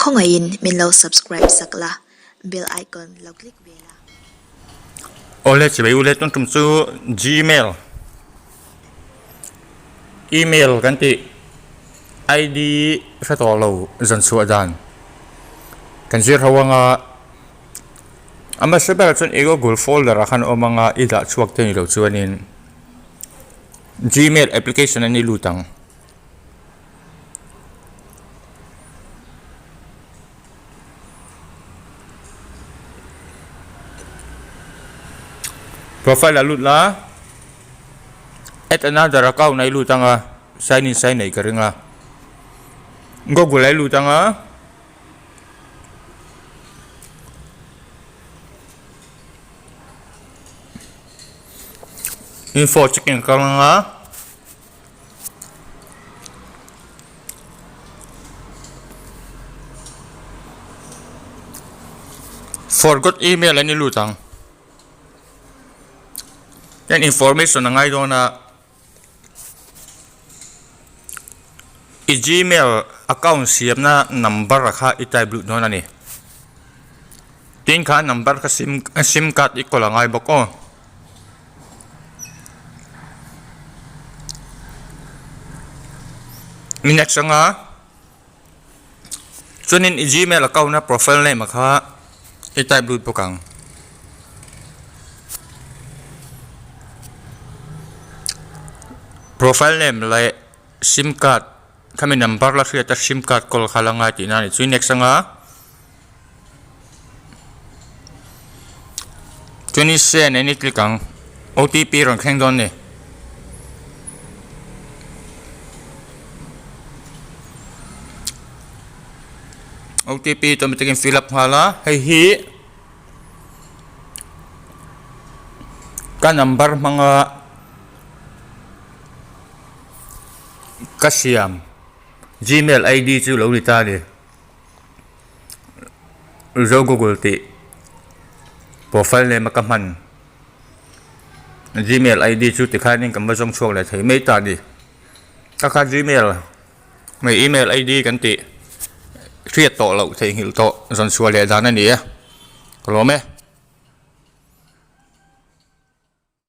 Khawngaihin min lo subscribe sak la, bell icon lo click ve la. Awle chibai ule tun tum chu gmail email kan tih id hre tawh lo zan chhuah dan kan zir ho anga a hmasa berah chuan i google folder ah khan a awm anga i dah chhuak te ni lo chuanin gmail application a ni lut ang. Profile ah lut la add another account a i lut ang a sign in sign neih ka ring a google ah i lut ang a. Info checking ka kal ang a. Forgot email an i lut ang. Heng information a ngai dawn a, i gmail account siamna number kha i type lut dawn a ni. Tin kha number kha sim sim card i kawl a ngai bawk aw. I next anga chuanin i gmail account a profile name ah kha i type lut bawk ang. Profile name leh sim card khami number la hriat a sim card kawl kha la ngai tihna a ni chu i next anga. Tunisia nen i click ang OTP rawn thleng dawn ni. OTP automatic in fill up nghal a hei hi ka number hmanga ka siam gmail ID chu lo ni ta a ni. Zo google tih profile name a ka hman gmail id chu tikhanin kan va zawng chhuak leh thei mai ta a ni ka kha gmail nge email id kan tih hriat tawh loh theihnghilh tawh zawn chhuah leh dan a ni a ka lawm e.